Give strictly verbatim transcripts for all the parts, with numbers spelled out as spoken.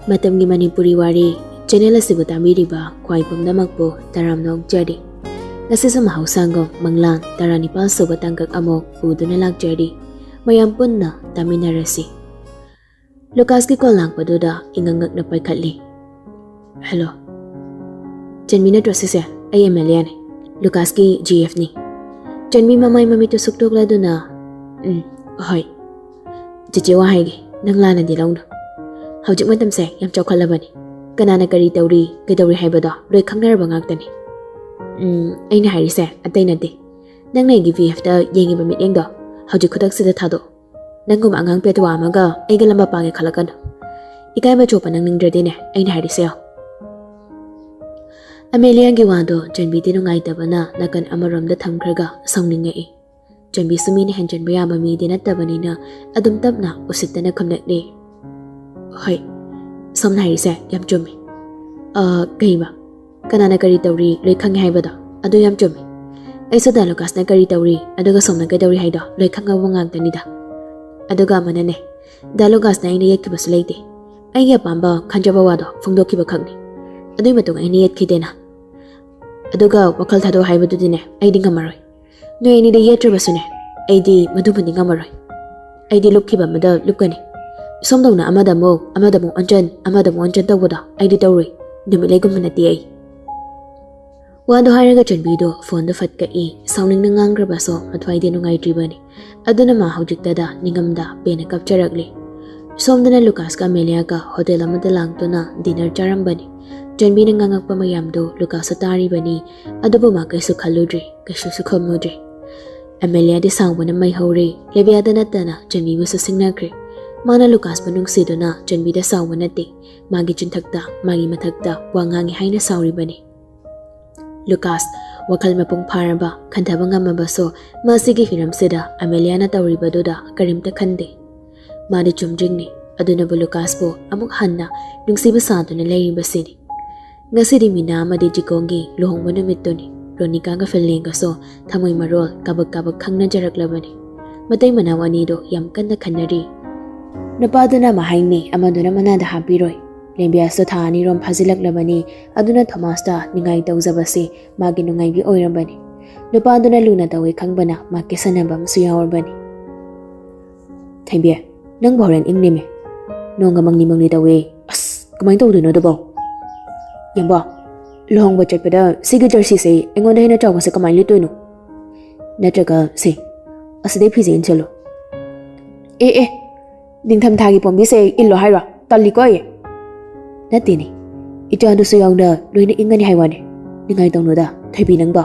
ꯃꯇꯝꯒꯤ ꯃꯅꯤꯄꯨꯔꯤ ꯋꯥꯔꯤ ꯆꯦꯅꯦꯜ ꯑꯁꯤꯕꯨ ꯇꯥꯕꯤꯔꯤꯕ ꯈ꯭ꯋꯥꯏ ꯄꯨꯝꯅꯃꯛꯄꯨ ꯇꯔꯥꯝꯅ ꯑꯣꯛꯆꯔꯤ꯫ ꯉꯁꯤꯁꯨ ꯃꯍꯧꯁꯥꯒꯨꯝ ꯃꯪꯂꯥꯟ ꯇꯔꯥꯅꯤꯄꯥꯜ ꯁꯨꯕ ꯇꯥꯡꯀꯛ ꯑꯃꯨꯛ ꯄꯨꯗꯨꯅ ꯂꯥꯛꯆꯔꯤ꯫ ꯃꯌꯥꯝ ꯄꯨꯟꯅ ꯇꯥꯃꯤꯟꯅꯔꯁꯤ꯫ ꯂꯨꯀꯥꯁꯀꯤ ꯀꯣꯜ ꯂꯥꯛꯄꯗꯨꯗ ꯏꯉꯛ ꯉꯛꯅ ꯄꯥꯏꯈꯠꯂꯤ꯫ "ꯍꯦꯜꯂꯣ꯫ ꯆꯟꯕꯤ ꯅꯠꯇ꯭ꯔꯣ ꯁꯤꯁꯦ? ꯑꯩ ꯑꯦꯃꯦꯂꯤꯌꯥꯅꯤ꯫ ꯂꯨꯀꯥꯁꯀꯤ ꯖꯤ ꯑꯦꯐꯅꯤ꯫" ꯆꯟꯕꯤ ꯃꯃꯥꯏ ꯃꯃꯤꯠꯇꯨ ꯁꯨꯛꯇꯣꯛꯂꯗꯨꯅ, "ꯎꯝ, ꯍꯣꯏ꯫ ꯆꯦꯆꯦ, ꯋꯥ ꯍꯥꯏꯒꯦ, ꯅꯪ ꯂꯥꯟꯅꯗꯤ ꯂꯧꯅꯨ꯫ ꯍꯧꯖꯤꯛ ꯃꯇꯝꯁꯦ ꯌꯥꯝ ꯆꯥꯎꯈꯠꯂꯕꯅꯤ꯫ ꯀꯅꯥꯅ ꯀꯔꯤ ꯇꯧꯔꯤ, ꯀꯩꯗꯧꯔꯤ ꯍꯥꯏꯕꯗꯣ ꯂꯣꯏ ꯈꯪꯅꯔꯕ ꯉꯥꯛꯇꯅꯤ꯫ ꯎꯝ, ꯑꯩꯅ ꯍꯥꯏꯔꯤꯁꯦ ꯑꯇꯩ ꯅꯠꯇꯦ꯫ ꯅꯪꯅ ꯑꯩꯒꯤ ꯚꯤ ꯑꯦꯐꯇ ꯌꯦꯡꯉꯤꯕ ꯃꯤꯠꯌꯦꯡꯗꯣ ꯍꯧꯖꯤꯛ ꯈꯨꯗꯛꯁꯤꯗ ꯊꯥꯗꯣꯛꯑꯣ꯫ ꯅꯪꯒꯨꯝꯕ ꯑꯉꯥꯡ ꯄꯦꯇꯋꯥ ꯑꯃꯒ ꯑꯩꯒ ꯂꯝꯕꯥ ꯄꯥꯡꯒꯦ ꯈꯜꯂꯛꯀꯅꯨ꯫ ꯏꯀꯥꯏꯕ ꯆꯣꯞꯄ ꯅꯪꯅꯤꯡꯗ꯭ꯔꯗꯤꯅꯦ, ꯑꯩꯅ ꯍꯥꯏꯔꯤꯁꯦ ꯌꯦꯡꯉꯣ꯫" ꯑꯃꯦꯂꯤꯌꯥꯒꯤ ꯋꯥꯗꯣ ꯆꯟꯕꯤꯗꯤ ꯅꯨꯡꯉꯥꯏꯇꯕꯅ ꯅꯥꯀꯟ ꯑꯃꯔꯣꯝꯗ ꯊꯝꯈ꯭ꯔꯒ ꯁꯥꯎꯅꯤꯡꯉꯛꯏ꯫ ꯆꯟꯕꯤꯁꯨ ꯃꯤꯅ ꯍꯦꯟꯖꯟꯕ ꯌꯥꯕ ꯃꯤꯗꯤ ꯅꯠꯇꯕꯅꯤꯅ ꯑꯗꯨꯝ ꯇꯞꯅ ꯎꯁꯤꯠꯇꯅ ꯈꯨꯝꯂꯛꯂꯤ꯫ "ꯍꯣꯏ, ꯁꯣꯝꯅ ꯍꯥꯏꯔꯤꯁꯦ ꯌꯥꯝ ꯆꯨꯝꯃꯤ꯫" "ꯑ, ꯀꯩꯕ? ꯀꯅꯥꯅ ꯀꯔꯤ ꯇꯧꯔꯤ ꯂꯣꯏ ꯈꯪꯉꯦ ꯍꯥꯏꯕꯗꯣ? ꯑꯗꯨ ꯌꯥꯝ ꯆꯨꯝꯃꯤ꯫ ꯑꯩꯁꯨ ꯗꯥ ꯂꯨꯀꯥꯁꯅ ꯀꯔꯤ ꯇꯧꯔꯤ, ꯑꯗꯨꯒ ꯁꯣꯝꯅ ꯀꯩꯗꯧꯔꯤ ꯍꯥꯏꯗꯣ ꯂꯣꯏ ꯈꯪꯉꯕ ꯉꯥꯛꯇꯅꯤꯗ꯫ ꯑꯗꯨꯒ ꯑꯃꯅꯅꯦ, ꯗꯥ ꯂꯨꯀꯥꯁꯅ ꯑꯩꯅ ꯌꯦꯠꯈꯤꯕꯁꯨ ꯂꯩꯇꯦ꯫ ꯑꯩꯒꯤ ꯑꯄꯥꯝꯕ ꯈꯟꯖꯕ ꯋꯥꯗꯣ ꯐꯣꯡꯗꯣꯛꯈꯤꯕ ꯈꯛꯅꯤ꯫ ꯑꯗꯨꯒꯤ ꯃꯇꯨꯡ ꯑꯩꯅ ꯌꯦꯠꯈꯤꯗꯦꯅ꯫ ꯑꯗꯨꯒ ꯋꯥꯈꯜ ꯊꯥꯗꯣꯛ ꯍꯥꯏꯕꯗꯨꯗꯤꯅꯦ, ꯑꯩꯗꯤ ꯉꯝꯃꯔꯣꯏ꯫ ꯅꯣꯏ ꯑꯅꯤꯗ ꯌꯦꯠꯇ꯭ꯔꯕꯁꯨꯅꯦ, ꯑꯩꯗꯤ ꯃꯗꯨꯃꯗꯤ ꯉꯝꯃꯔꯣꯏ꯫ ꯑꯩꯗꯤ ꯂꯨꯞꯈꯤꯕ ꯑꯃꯗ ꯂꯨꯞꯀꯅꯤ꯫ ꯁꯣꯝꯗꯧꯅ ꯑꯃꯗ ꯑꯃꯨꯛ, ꯑꯃꯗ ꯑꯃꯨꯛ ꯑꯣꯟꯖꯟ, ꯑꯃꯗ ꯑꯃꯨꯛ ꯑꯣꯟꯖꯟ ꯇꯧꯕꯗꯣ ꯑꯩꯗꯤ ꯇꯧꯔꯣꯏ꯫ ꯅꯨꯃꯤꯠꯂꯩꯒꯨꯝꯕ ꯅꯠꯇꯦ ꯑꯩ꯫" ꯋꯥꯗꯣ ꯍꯥꯏꯔꯒ ꯆꯟꯕꯤꯗꯣ ꯐꯣꯟꯗꯣ ꯐꯠ ꯀꯛꯏ꯫ ꯁꯥꯎꯅꯤꯡꯅ ꯉꯥꯡꯈ꯭ꯔꯕꯁꯨ ꯃꯊ꯭ꯋꯥꯏꯗꯤ ꯅꯨꯡꯉꯥꯏꯇ꯭ꯔꯤꯕꯅꯤ꯫ ꯑꯗꯨꯅ ꯃꯥ ꯍꯧꯖꯤꯛꯇꯗ ꯅꯤꯡꯉꯝꯗ ꯄꯦꯟꯅ ꯀꯞꯆꯔꯛꯂꯤ꯫ ꯁꯣꯝꯗꯅ ꯂꯨꯀꯥꯁꯀ ꯑꯃꯦꯂꯤꯌꯥꯒ ꯍꯣꯇꯦꯜ ꯑꯃꯗ ꯂꯥꯡꯗꯨꯅ ꯗꯤꯅꯔ ꯆꯥꯔꯝꯕꯅꯤ꯫ ꯆꯟꯕꯤꯅ ꯉꯥꯡꯉꯛꯄ ꯃꯌꯥꯝꯗꯨ ꯂꯨꯀꯥꯁꯁꯨ ꯇꯥꯔꯤꯕꯅꯤ꯫ ꯑꯗꯨꯕꯨ ꯃꯥ ꯀꯩꯁꯨ ꯈꯜꯂꯨꯗ꯭ꯔꯤ, ꯀꯩꯁꯨꯁꯨ ꯈꯨꯝꯃꯨꯗ꯭ꯔꯤ꯫ ꯑꯃꯦꯂꯤꯌꯥꯗꯤ ꯁꯥꯎꯕꯅ ꯃꯩ ꯍꯧꯔꯤ꯫ ꯂꯦꯕꯤꯌꯥꯗ ꯅꯠꯇꯅ ꯆꯟꯕꯤꯕꯨꯁꯨ ꯁꯤꯡꯅꯈ꯭ꯔꯦ꯫ ꯃꯥꯅ ꯂꯨꯀꯥꯁꯄꯨ ꯅꯨꯡꯁꯤꯗꯨꯅ ꯆꯟꯕꯤꯗ ꯁꯥꯎꯕ ꯅꯠꯇꯦ, ꯃꯥꯒꯤ ꯆꯤꯟꯊꯛꯇ, ꯃꯥꯒꯤ ꯃꯊꯛꯇ ꯋꯥ ꯉꯥꯡꯉꯤ ꯍꯥꯏꯅ ꯁꯥꯎꯔꯤꯕꯅꯤ꯫ ꯂꯨꯀꯥꯁ, ꯋꯥꯈꯜ ꯃꯄꯨꯡ ꯐꯥꯔꯕ, ꯈꯟꯊꯕ ꯉꯝꯃꯕꯁꯨ, ꯃꯁꯤꯒꯤ ꯍꯤꯔꯝꯁꯤꯗ ꯑꯃꯦꯂꯤꯌꯥꯅ ꯇꯧꯔꯤꯕꯗꯨꯗ ꯀꯔꯤꯝꯇ ꯈꯟꯗꯦ꯫ ꯃꯥꯗꯤ ꯆꯨꯝꯗ꯭ꯔꯤꯡꯅꯤ, ꯑꯗꯨꯅꯕꯨ ꯂꯨꯀꯥꯁꯄꯨ ꯑꯃꯨꯛ ꯍꯟꯅ ꯅꯨꯡꯁꯤꯕ ꯁꯥꯗꯨꯅ ꯂꯩꯔꯤꯕꯁꯤꯅꯤ꯫ ꯉꯁꯤꯗꯤ ꯃꯤꯅꯥ ꯑꯃꯗꯤ ꯖꯤꯀꯣꯡꯒꯤ ꯂꯨꯍꯣꯡꯕ ꯅꯨꯃꯤꯠꯇꯨꯅꯤ꯫ ꯔꯣꯅꯤꯀꯥꯒ ꯐꯤꯂꯦꯟꯒꯁꯨ ꯊꯃꯣꯏ ꯃꯔꯣꯜ ꯀꯥꯕꯛ ꯀꯥꯕꯛ ꯈꯪꯅꯖꯔꯛꯂꯕꯅꯤ꯫ ꯃꯇꯩ ꯃꯅꯥꯎ ꯑꯅꯤꯗꯨ ꯌꯥꯝ ꯀꯟꯅ ꯈꯟꯅꯔꯤ꯫ ꯅꯨꯄꯥꯗꯨꯅ ꯑꯃ ꯍꯥꯏꯅꯤ, ꯑꯃꯗꯨꯅ ꯃꯅꯥꯗ ꯍꯥꯞꯄꯤꯔꯣꯏ꯫ ꯂꯦꯝꯕꯤꯌꯥꯁꯇꯣ ꯊꯥ ꯑꯅꯤꯔꯣꯝ ꯐꯥꯖꯤꯜꯂꯛꯂꯕꯅꯤ꯫ ꯑꯗꯨꯅ ꯊꯣꯃꯥꯁꯇ ꯅꯤꯡꯉꯥꯏ ꯇꯧꯖꯕꯁꯤ ꯃꯥꯒꯤ ꯅꯨꯡꯉꯥꯏꯕꯤ ꯑꯣꯏꯔꯕꯅꯤ꯫ ꯅꯨꯄꯥꯗꯨꯅ ꯂꯨꯅ ꯇꯧꯏ ꯈꯪꯕꯅ ꯃꯥ ꯀꯦꯁꯟꯅꯕ ꯑꯃꯁꯨ ꯌꯥꯎꯔꯕꯅꯤ꯫ "ꯊꯣꯏꯕꯤ, ꯅꯪꯕꯨ ꯍꯣꯔꯦꯟ ꯏꯪꯅꯤꯃꯦ꯫ ꯅꯣꯡꯒ ꯃꯪꯂꯤ ꯃꯪꯂꯤ ꯇꯧꯏ꯫ ꯑꯁ, ꯀꯃꯥꯏꯅ ꯇꯧꯗꯣꯏꯅꯣ ꯑꯗꯨꯕꯣ? ꯌꯦꯡꯕꯣ, ꯂꯨꯍꯣꯡꯕ ꯆꯠꯄꯗ ꯁꯤꯒꯤ ꯖꯔꯁꯤꯁꯦ ꯑꯩꯉꯣꯟꯗ ꯍꯦꯟꯅ ꯆꯥꯎꯕꯁꯦ ꯀꯃꯥꯏꯅ ꯂꯤꯠꯇꯣꯏꯅꯣ? ꯅꯠꯇ꯭ꯔꯒ ꯁꯤ, ꯑꯁꯤꯗꯩ ꯐꯤꯁꯦ ꯏꯟꯁꯤꯜꯂꯣ?" "ꯑꯦ, ꯑꯦ, ꯅꯤꯡꯊꯝꯊꯥꯒꯤ ꯄꯣꯝꯕꯤꯁꯦ ꯏꯜꯂꯣ ꯍꯥꯏꯔꯣ? ꯇꯜꯂꯤꯀꯣ ꯑꯩ꯫ ꯅꯠꯇꯦꯅꯦ, ꯏꯆꯥꯗꯨꯁꯨ ꯌꯥꯎꯅ ꯂꯣꯏꯅ ꯏꯪꯒꯅꯤ ꯍꯥꯏ ꯋꯥꯅꯦ꯫ ꯅꯤꯡꯉꯥꯏ ꯇꯧꯅꯨꯗ, ꯊꯣꯏꯕꯤ ꯅꯪꯕꯣ꯫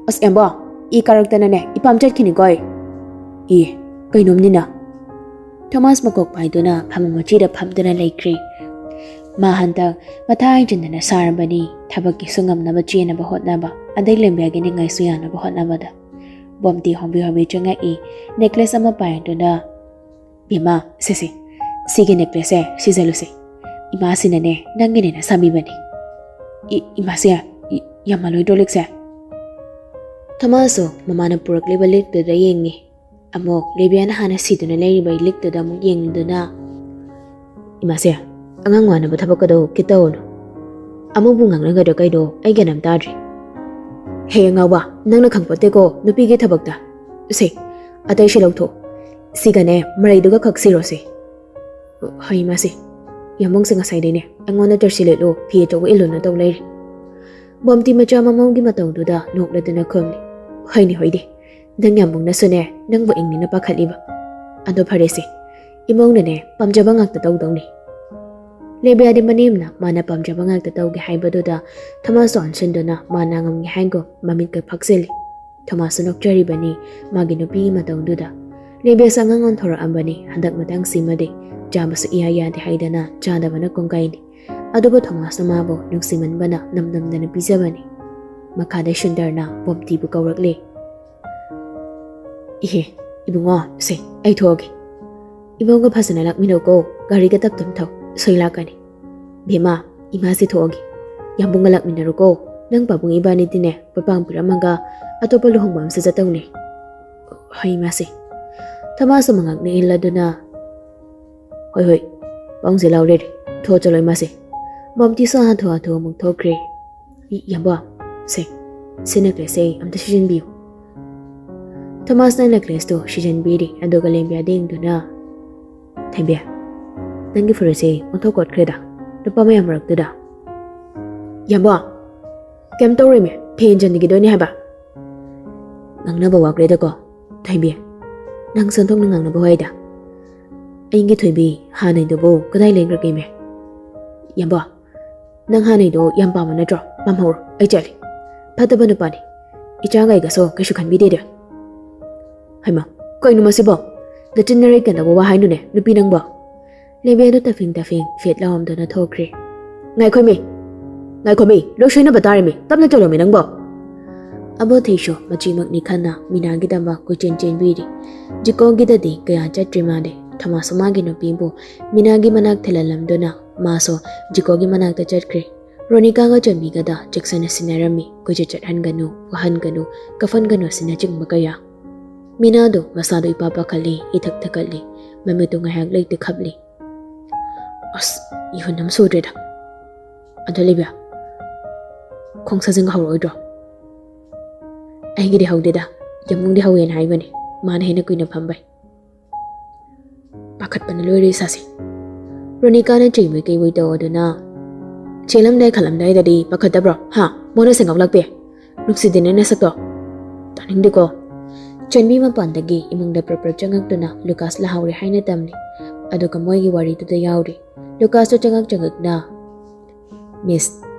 ꯑꯁ, ꯑꯦꯝꯕꯣ, ꯏ ꯀꯥꯔꯛꯇꯅꯅꯦ, ꯏꯄꯥꯝ ꯆꯠꯈꯤꯅꯤꯀꯣ ꯑꯩ꯫ ꯏ, ꯀꯩꯅꯣꯝꯅꯤꯅ꯫" ꯊꯣꯃꯥꯁ ꯃꯀꯣꯛ ꯄꯥꯏꯗꯨꯅ ꯐꯃꯨꯡ ꯃꯆꯤꯗ ꯐꯝꯗꯨꯅ ꯂꯩꯈ꯭ꯔꯦ꯫ ꯃꯥ ꯍꯟꯗꯛ ꯃꯊꯥ ꯍꯥꯏꯖꯤꯟꯗꯅ ꯁꯥꯔꯕꯅꯤ꯫ ꯊꯕꯛꯀꯤꯁꯨ ꯉꯝꯅꯕ ꯆꯦꯟꯅꯕ ꯍꯣꯠꯅꯕ, ꯑꯗꯩ ꯂꯦꯝꯕꯤꯌꯥꯒꯤ ꯅꯤꯡꯉꯥꯏꯁꯨ ꯌꯥꯅꯕ ꯍꯣꯠꯅꯕꯗ꯫ ꯕꯣꯝꯇꯤ ꯍꯣꯝꯕꯤ ꯍꯣꯝꯕꯤ ꯆꯪꯉꯛꯏ꯫ ꯅꯦꯀ꯭ꯂꯦꯁ ꯑꯃ ꯄꯥꯏꯗꯨꯅ, "ꯕꯦꯝꯃ, ꯁꯦ ꯁꯦ, ꯁꯤꯒꯤ ꯅꯦꯀ꯭ꯂꯦꯁꯁꯦ ꯁꯤꯖꯜꯂꯨꯁꯦ꯫ ꯏꯃꯥꯁꯤꯅꯅꯦ, ꯅꯪꯒꯤꯅꯦꯅ ꯁꯥꯕꯤꯕꯅꯤ꯫" "E-, ꯏꯃꯥꯁꯦ, E-, ꯌꯥꯝꯃꯜꯂꯣꯏꯗ꯭ꯔꯣ ꯂꯤꯛꯁꯦ?" ꯊꯣꯃꯥꯁꯁꯨ ꯃꯃꯥꯅ ꯄꯨꯔꯛꯂꯤꯕ ꯂꯤꯛꯇꯨꯗ ꯌꯦꯡꯉꯤ꯫ ꯑꯃꯨꯛ ꯂꯦꯕꯤꯌꯥꯅ ꯍꯥꯟꯅ ꯁꯤꯗꯨꯅ ꯂꯩꯔꯤꯕ ꯂꯤꯛꯇꯨꯗ ꯑꯃꯨꯛ ꯌꯦꯡꯗꯨꯅ, "ꯏꯃꯥꯁꯦ, ꯑꯉꯥꯡ ꯋꯥꯅꯕ ꯊꯕꯛꯀꯗꯣ ꯈꯤꯠꯇꯧꯅꯨ꯫ ꯑꯃꯨꯛꯕꯨ ꯉꯥꯡꯅꯒꯗ꯭ꯔꯥ ꯀꯩꯅꯣ, ꯑꯩ ꯒ꯭ꯌꯥꯟ ꯑꯃ ꯇꯥꯗ꯭ꯔꯤ꯫ ꯍꯦ ꯑꯉꯥꯎꯕ, ꯅꯪꯅ ꯈꯪꯄꯣꯠꯇꯦꯀꯣ ꯅꯨꯄꯤꯒꯤ ꯊꯕꯛꯇ꯫ ꯁꯦ, ꯑꯇꯩꯁꯦ ꯂꯧꯊꯣꯛ꯫ ꯁꯤꯒꯅꯦ, ꯃꯔꯩꯗꯨꯒ ꯈꯛ ꯁꯤꯔꯣꯁꯦ꯫" "ꯍꯣꯏ ꯏꯃꯥꯁꯦ꯫ ꯌꯥꯝꯕꯨꯡꯁꯦ ꯉꯁꯥꯏꯗꯩꯅꯦ ꯑꯩꯉꯣꯟꯗ ꯖꯔꯁꯤ ꯂꯤꯠꯂꯨ, ꯐꯤ ꯑꯆꯧꯕ ꯏꯜꯂꯨꯅ ꯇꯧ ꯂꯩꯔꯤ꯫" ꯕꯣꯝꯇꯤ ꯃꯆꯥ ꯃꯃꯧꯒꯤ ꯃꯇꯧꯗꯨꯗ ꯅꯣꯛꯂꯗꯨꯅ ꯈꯨꯝꯂꯤ꯫ "ꯍꯣꯏꯅꯦ, ꯍꯣꯏꯅꯦ꯫ ꯅꯪ ꯌꯥꯝꯕꯨꯡꯅꯁꯨꯅꯦ, ꯅꯪꯕꯨ ꯏꯪꯅꯤꯅ ꯄꯥꯈꯠꯂꯤꯕ꯫ ꯑꯗꯣ ꯐꯔꯦꯁꯦ, ꯏꯃꯧꯅꯅꯦ ꯄꯥꯝꯖꯕ ꯉꯥꯛꯇ ꯇꯧꯗꯧꯅꯤ꯫" ꯂꯦꯕꯤꯌꯥꯗꯤ ꯃꯅꯦꯝꯅ ꯃꯥꯅ ꯄꯥꯝꯖꯕ ꯉꯥꯛꯇ ꯇꯧꯒꯦ ꯍꯥꯏꯕꯗꯨꯗ ꯊꯣꯃꯥꯁꯇ ꯑꯣꯟꯁꯤꯟꯗꯨꯅ ꯃꯥꯅ ꯉꯝꯒꯦ ꯍꯥꯏꯒꯨꯝ ꯃꯃꯤꯠꯀ ꯐꯥꯛꯆꯤꯜꯂꯤ꯫ ꯊꯣꯃꯥꯁꯁꯨ ꯅꯣꯛꯆꯔꯤꯕꯅꯤ ꯃꯥꯒꯤ ꯅꯨꯄꯤꯒꯤ ꯃꯇꯧꯗꯨꯗ꯫ ꯂꯦꯕꯤꯌꯥꯁꯨ ꯑꯉꯥꯡ ꯑꯣꯟꯊꯣꯔꯛꯑꯝꯕꯅꯤ ꯍꯟꯗꯛ ꯃꯇꯥꯡꯁꯤꯃꯗꯤ꯫ ꯆꯥꯕꯁꯨ ꯏꯌꯥ ꯌꯥꯗꯦ ꯍꯥꯏꯗꯅ ꯆꯥꯗꯕꯅ ꯀꯣꯡꯒꯥꯏꯅꯤ꯫ ꯑꯗꯨꯕꯨ ꯊꯣꯃꯥꯁꯅ ꯃꯥꯕꯨ ꯅꯨꯡꯁꯤꯃꯟꯕꯅ ꯅꯝ ꯅꯝꯗꯅ ꯄꯤꯖꯕꯅꯤ꯫ ꯃꯈꯥꯗ ꯁꯨꯟꯗꯔꯅ ꯕꯣꯝꯇꯤꯕꯨ ꯀꯧꯔꯛꯂꯦ꯫ "ꯏꯍꯦ, ꯏꯕꯨꯡꯉꯣ, ꯁꯦ, ꯑꯩ ꯊꯣꯛꯑꯒꯦ꯫ ꯏꯕꯨꯡꯒ ꯐꯖꯅ ꯂꯥꯛꯃꯤꯟꯅꯧꯀꯣ, ꯒꯥꯔꯤꯒ ꯇꯞ ꯇꯞ ꯊꯧ, ꯁꯣꯏ ꯂꯥꯛꯀꯅꯤ꯫ ꯕꯦꯝꯃ, ꯏꯃꯥꯁꯦ ꯊꯣꯛꯑꯒꯦ꯫ ꯌꯥꯝꯕꯨꯡꯒ ꯂꯥꯛꯃꯤꯟꯅꯔꯨꯀꯣ, ꯅꯪ ꯄꯥꯕꯨꯡ ꯏꯕꯥꯅꯤꯗꯤꯅꯦ ꯄꯣꯠꯄꯥꯡ ꯄꯤꯔꯝꯃꯒ ꯑꯇꯣꯞꯄ ꯂꯨꯍꯣꯡꯕ ꯑꯃꯁꯨ ꯆꯠꯇꯧꯅꯦ꯫" "ꯍꯣꯏ ꯏꯃꯥꯁꯦ꯫" ꯊꯣꯃꯥꯁꯁꯨ ꯃꯉꯛꯅ ꯏꯜꯂꯗꯨꯅ, "ꯍꯣꯏ, ꯍꯣꯏ, ꯄꯥꯎꯁꯦ ꯂꯥꯎꯔꯦꯔꯦ꯫ ꯊꯣꯛꯑ ꯆꯠꯂꯣ ꯏꯃꯥꯁꯦ꯫ ꯃꯣꯝꯇꯤꯁꯨ ꯍꯥꯊꯨ ꯍꯥꯊꯨ ꯑꯃꯨꯛ ꯊꯣꯛꯈ꯭ꯔꯦ꯫ ꯏ-, ꯏꯌꯥꯝꯕ, ꯁꯦ, ꯁꯤ necklace ꯁꯦ ꯑꯝꯇ ꯁꯤꯖꯤꯟꯕꯤꯌꯨ꯫ ꯊꯣꯃꯥꯁꯅ necklace ꯇꯨ ꯁꯤꯖꯤꯟꯕꯤꯔꯤ, ꯑꯗꯨꯒ ꯂꯦꯝꯕꯤꯌꯥꯗ ꯌꯦꯡꯗꯨꯅ, "ꯊꯣꯏꯕꯤ, ꯅꯪꯒꯤ ꯐꯨꯔꯤꯠꯁꯦ ꯑꯣꯟꯊꯣꯛ ꯀꯣꯠꯈ꯭ꯔꯦꯗ, ꯅꯨꯄꯥ ꯃꯌꯥꯝ ꯃꯔꯛꯇꯨꯗ꯫" "ꯏꯌꯥꯝꯕ, ꯀꯩꯝ ꯇꯧꯔꯣꯏꯃꯤ, ꯊꯦꯟꯖꯟꯈꯤꯗꯣꯏꯅꯦ ꯍꯥꯏꯕ꯫" "ꯉꯥꯡꯅꯕ ꯋꯥꯈ꯭ꯔꯦꯗꯀꯣ, ꯊꯣꯏꯕꯤ, ꯅꯪ ꯁꯣꯟꯊꯣꯛꯅ ꯉꯥꯡꯅꯕ ꯋꯥꯏꯗ꯫ ꯑꯩꯒꯤ ꯊꯣꯏꯕꯤ ꯍꯥꯟꯅꯩꯗꯨꯕꯨ ꯀꯗꯥꯏ ꯂꯦꯡꯈ꯭ꯔꯒꯦꯃꯤ?" "ꯏꯌꯥꯝꯕ, ꯅꯪ ꯍꯥꯟꯅꯩꯗꯣ ꯌꯥꯝ ꯄꯥꯝꯕ ꯅꯠꯇ꯭ꯔꯣ? ꯄꯥꯝꯍꯧꯔꯣ, ꯑꯩ ꯆꯠꯂꯤ꯫ ꯐꯠꯇꯕ ꯅꯨꯄꯥꯅꯤ, ꯏꯆꯥꯒ ꯑꯩꯒꯁꯨ ꯀꯩꯁꯨ ꯈꯟꯕꯤꯗꯦꯗ꯫" "ꯍꯩꯃꯥ, ꯀꯩꯅꯣ ꯃꯁꯤꯕꯣ? ꯅꯆꯤꯟ ꯅꯔꯩ ꯀꯩꯗꯧꯕ ꯋꯥ ꯍꯥꯏꯅꯣꯅꯦ, ꯅꯨꯄꯤ ꯅꯪꯕꯣ?" ꯂꯦꯝꯕꯤꯌꯥꯗꯨ ꯇꯐꯤꯡ ꯇꯐꯤꯡ ꯐꯦꯠ ꯂꯥꯎꯔꯝꯗꯨꯅ ꯊꯣꯛꯈ꯭ꯔꯦ꯫ "ꯉꯥꯏꯈꯣꯃꯤ, ꯉꯥꯏꯈꯣꯃꯤ, ꯂꯣꯏ ꯁꯣꯏꯅꯕ ꯇꯥꯔꯦꯃꯤ, ꯇꯞꯅ ꯆꯠꯂꯣꯃꯤ ꯅꯪꯕꯣ꯫" ꯑꯕꯣꯊꯩꯁꯨ ꯃꯆꯤꯃꯛꯅꯤ ꯈꯟꯅ ꯃꯤꯅꯥꯒꯤꯗꯃꯛ ꯀꯣꯏꯆꯦꯟ ꯆꯦꯟꯕꯤꯔꯤ꯫ ꯖꯤꯀꯣꯒꯤꯗꯗꯤ ꯀꯌꯥ ꯆꯠꯇ꯭ꯔꯤ ꯃꯥꯜꯂꯦ꯫ ꯊꯣꯃꯥꯁꯁꯨ ꯃꯥꯒꯤ ꯅꯨꯄꯤꯕꯨ ꯃꯤꯅꯥꯒꯤ ꯃꯅꯥꯛ ꯊꯤꯜꯍꯜꯂꯝꯗꯨꯅ ꯃꯥꯁꯨ ꯖꯤꯀꯣꯒꯤ ꯃꯅꯥꯛꯇ ꯆꯠꯈ꯭ꯔꯦ꯫ ꯔꯣꯅꯤꯀꯥꯒ ꯆꯟꯕꯤꯒꯗ ꯆꯦꯛꯁꯟꯅ ꯁꯤꯟꯅꯔꯝꯃꯤ꯫ ꯀꯣꯏꯆꯠ ꯆꯠꯍꯟꯒꯅꯨ, ꯋꯥꯍꯟꯒꯅꯨ, ꯀꯞꯍꯟꯒꯅꯨ ꯑꯁꯤꯅꯆꯤꯡꯕ ꯀꯌꯥ꯫ ꯃꯤꯅꯥꯗꯨ ꯃꯁꯥꯗꯨ ꯏꯄꯥ ꯄꯥꯈꯠꯂꯤ, ꯏꯊꯛ ꯊꯛꯀꯠꯂꯤ, ꯃꯃꯤꯠꯇꯨ ꯉꯥꯏꯍꯥꯛ ꯂꯩꯇꯦ ꯈꯞꯂꯤ꯫ "ꯑꯁ, ꯏꯍꯨꯟ ꯑꯃ ꯁꯨꯗ꯭ꯔꯦꯗ꯫ ꯑꯗꯣ ꯂꯩꯕꯤꯌꯥ, ꯈꯣꯡ ꯁꯥꯖꯤꯟ ꯍꯧꯔꯛꯑꯣꯏꯗ꯭ꯔꯣ?" "ꯑꯩꯒꯤꯗꯤ ꯍꯧꯗꯦꯗ, ꯌꯥꯝꯕꯨꯡꯗꯤ ꯍꯧꯋꯦꯅ ꯍꯥꯏꯕꯅꯦ, ꯃꯥꯅ ꯍꯦꯟꯅ ꯀꯨꯏꯅ ꯐꯝꯕꯩ꯫" "ꯄꯥꯈꯠꯄꯅ ꯂꯣꯏꯔꯦ ꯏꯁꯥꯁꯦ꯫" ꯔꯣꯅꯤꯀꯥꯅ ꯆꯩꯕꯣꯏ ꯀꯩꯕꯣꯏ ꯇꯧꯗꯨꯅ, "ꯆꯦꯜꯂꯝꯗꯥꯏ ꯈꯜꯂꯝꯗꯥꯏꯗꯗꯤ ꯄꯥꯈꯠꯇꯕ꯭ꯔꯣ? ꯍꯥ? ꯃꯣꯟꯅ ꯁꯦꯡꯒꯥꯎ ꯂꯥꯛꯄꯤ? ꯅꯨꯡꯁꯤꯗꯦꯅꯦ ꯅꯁꯛꯇꯣ꯫ ꯇꯥꯅꯤꯡꯗꯦꯀꯣ꯫" ꯆꯟꯕꯤ ꯃꯄꯥꯟꯗꯒꯤ ꯏꯃꯨꯡꯗ ꯄ꯭ꯔꯞ ꯄ꯭ꯔꯞ ꯆꯪꯉꯛꯇꯨꯅ ꯂꯨꯀꯥꯁ ꯂꯥꯍꯧꯔꯦ ꯍꯥꯏꯅ ꯇꯝꯂꯤ꯫ ꯑꯗꯨꯒ ꯃꯣꯏꯒꯤ ꯋꯥꯔꯤꯗꯨꯗ ꯌꯥꯎꯔꯤ꯫ ꯂꯨꯀꯥꯁꯇꯣ ꯆꯪꯉꯛ ꯆꯪꯉꯛꯅ, "ꯃꯤꯁ,